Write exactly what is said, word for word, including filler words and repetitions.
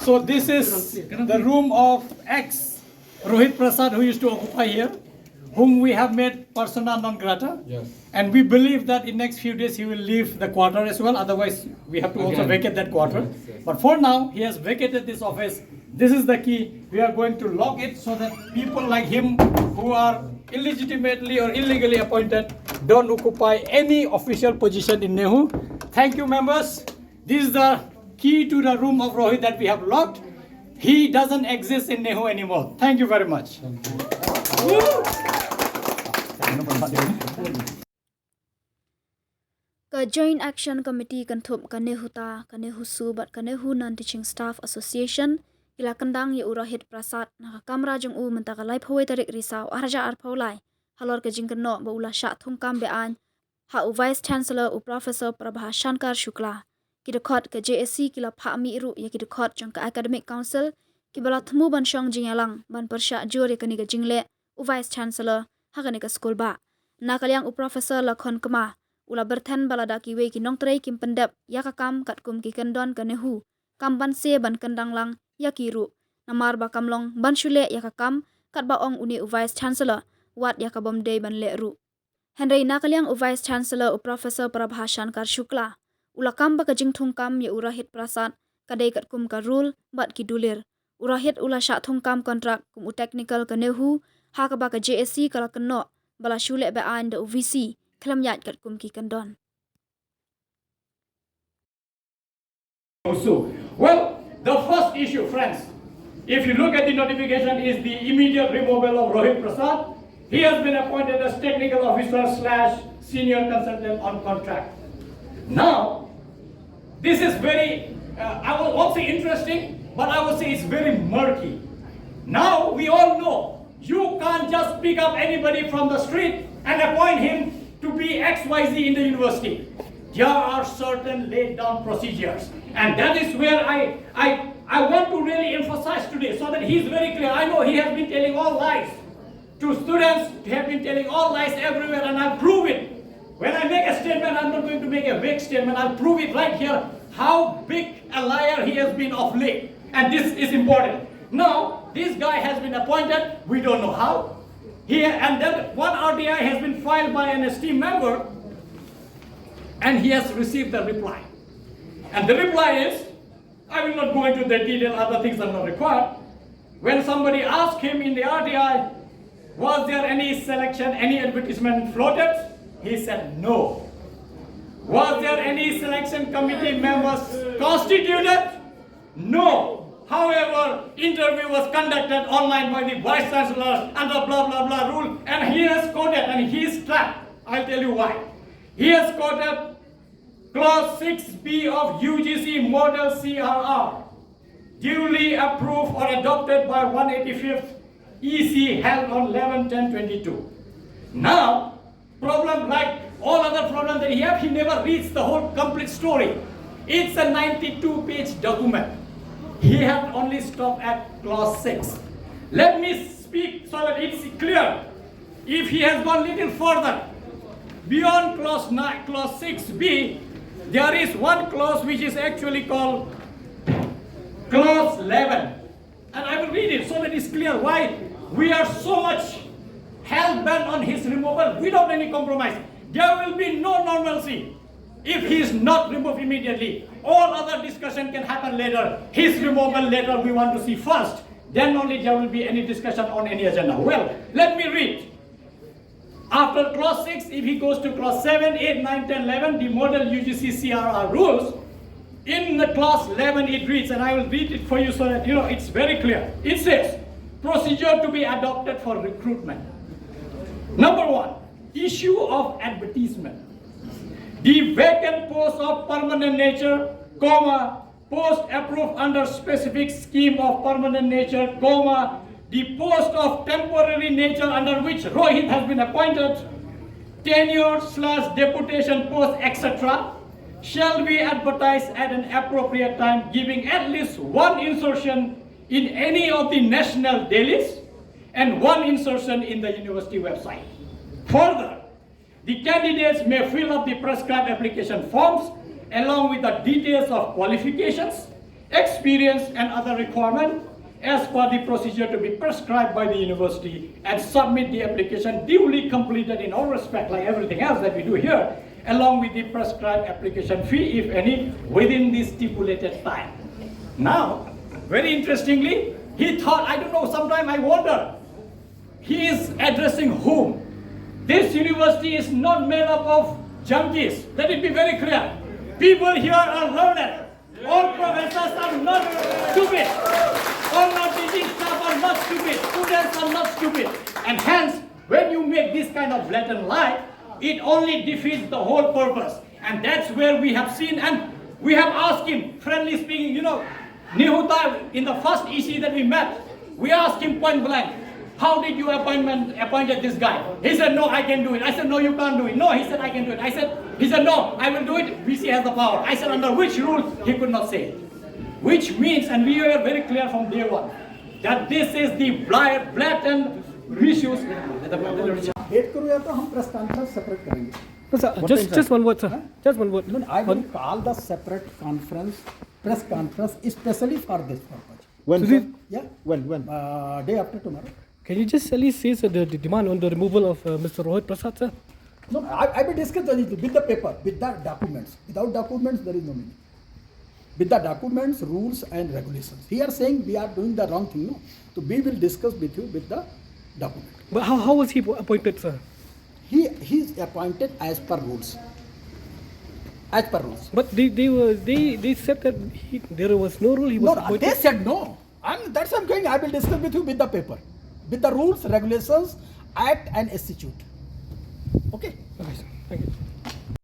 So this is the room of ex Rohit Prasad, who used to occupy here, whom we have made persona non grata. Yes. And we believe that in next few days he will leave the quarter as well. Otherwise, we have to also vacate that quarter. But for now, he has vacated this office. This is the key. We are going to lock it so that people like him who are illegitimately or illegally appointed don't occupy any official position in NEHU. Thank you, members. This is the key to the room of Rohit that we have locked. He doesn't exist in NEHU anymore. Thank you very much. Ka Joint Action Committee kynthup ka NEHUTA, ka NEHUSU bad ka NEHU Non-Teaching Staff Association ki la kyndang ïa u Rohit Prasad na ka kamra jong u mynta ka laiphew wei tarik Risaw arhajar arphew lai halor ka jingkynnoh ba u la shah thungkam be-aiñ ha u Vice Chancellor u Professor Prabha Shankar Shukla. Ki dkhot ka JAC ki la phah mih ruh ïa ki dkhot jong ka Academic Council kiba la thmu ban shong jingïalang ban pyrshah jur ïa kane ka jingleh u Vice Chancellor ha kane ka skul bah. Na ka liang u Professor Lakhon Kma u la byrthen ba lada kiwei ki nongtrei kim pyndep ïa ka kam katkum ki kyndon ka NEHU, kam banse ban kyndang lang ïa ki ruh, namar ba kam long ban shu leh ïa ka kam katba ong une u Vice Chancellor, wat ïa ka bym dei ban leh ruh. Hynrei na ka liang u Vice Chancellor u Professor Prabha Shankar Shukla u la kam ba ka jingthungkam ïa u Rohit Prasad ka dei katkum ka rule bad ki dulir. U Rohit u la shah thungkam kontrak kum u technical ka NEHU, ha kaba ka JAC ka la kynnoh ba la shu leh be-aiñ da u VC khlem ïaid katkum ki kyndon. Also, well, the first issue, friends, if you look at the notification, is the immediate removal of Rohit Prasad. He has been appointed as technical officer slash senior consultant on contract. Now, this is very, uh, I will not say interesting, but I will say it's very murky. Now, we all know you can't just pick up anybody from the street and appoint him to be X Y Z in the university. There are certain laid down procedures. And that is where I, I, I want to really emphasize today so that he is very clear. I know he has been telling all lies to students, he has been telling all lies everywhere, and I'll prove it. When I make a statement, I'm not going to make a vague statement. I'll prove it right here how big a liar he has been of late. And this is important. Now, this guy has been appointed, we don't know how. He, and then one R T I has been filed by an esteemed member, and he has received the reply. And the reply is, I will not go into the detail, other things are not required. When somebody asked him in the R T I, was there any selection, any advertisement floated? He said no. Was there any selection committee members constituted? No. However, interview was conducted online by the vice chancellor under blah blah blah rule, and he has quoted, and he is trapped. I'll tell you why. He has quoted clause six B of U G C model C R R, duly approved or adopted by one eighty-fifth E C, held on eleven ten twenty-two. Now, problem like all other problems that he have, he never reads the whole complete story. It's a ninety-two page document. He had only stopped at clause six. Let me speak so that it's clear. If he has gone little further, beyond clause nine, clause six B, there is one clause which is actually called clause eleven. And I will read it so that it's clear why we are so much hell bent on his removal without any compromise. There will be no normalcy if he is not removed immediately. All other discussion can happen later. His removal later we want to see first. Then only there will be any discussion on any agenda. Well, let me read. After clause six, if he goes to clause seven, eight, nine, ten, eleven, the model U G C C R R rules, in the clause eleven it reads, and I will read it for you so that you know it's very clear. It says, procedure to be adopted for recruitment. Number one, issue of advertisement. The vacant post of permanent nature, comma, post approved under specific scheme of permanent nature, comma, the post of temporary nature under which Rohit has been appointed, tenure slash deputation post, et cetera, shall be advertised at an appropriate time, giving at least one insertion in any of the national dailies and one insertion in the university website. Further, the candidates may fill up the prescribed application forms along with the details of qualifications, experience and other requirement as per the procedure to be prescribed by the university and submit the application duly completed in all respect, like everything else that we do here, along with the prescribed application fee, if any, within the stipulated time. Now, very interestingly, he thought, I don't know, sometimes I wonder, he is addressing whom? This university is not made up of junkies. Let it be very clear. People here are learned. All professors are not stupid. All non-teaching staff are not stupid. Students are not stupid. And hence, when you make this kind of blatant lie, it only defeats the whole purpose. And that's where we have seen, and we have asked him, friendly speaking, you know, Nehuta, in the first E C that we met, we asked him point blank, how did you appointment appointed this guy? He said, no, I can do it. I said, no, you can't do it. No, he said, I can do it. I said, he said, no, I will do it. V C has the power. I said, under which rule? He could not say it. Which means, and we were very clear from day one, that this is the bla- blatant misuse. Wait करो या तो हम press conference separate करेंगे Sir, just, just one word, sir. Just one word. No, I will call the separate conference, press conference specially for this purpose. When? Sudhir, Yeah, When? When? uh, day after tomorrow. Can you just at least say, sir, the, the demand on the removal of uh, Mister Rohit Prasad, sir? No, I, I will discuss the issue with the paper, with the documents. Without documents, there is no meaning. With the documents, rules and regulations. He are saying we are doing the wrong thing, no? So we will discuss with you with the document. But how, how was he appointed, sir? He, he is appointed as per rules. As per rules. But they, they were they, they said that he, there was no rule. He No, was no, appointed. They said no. And that's what I'm going. I will discuss with you with the paper, with the rules, regulations, act and statute. Okay. Okay, sir. Thank you.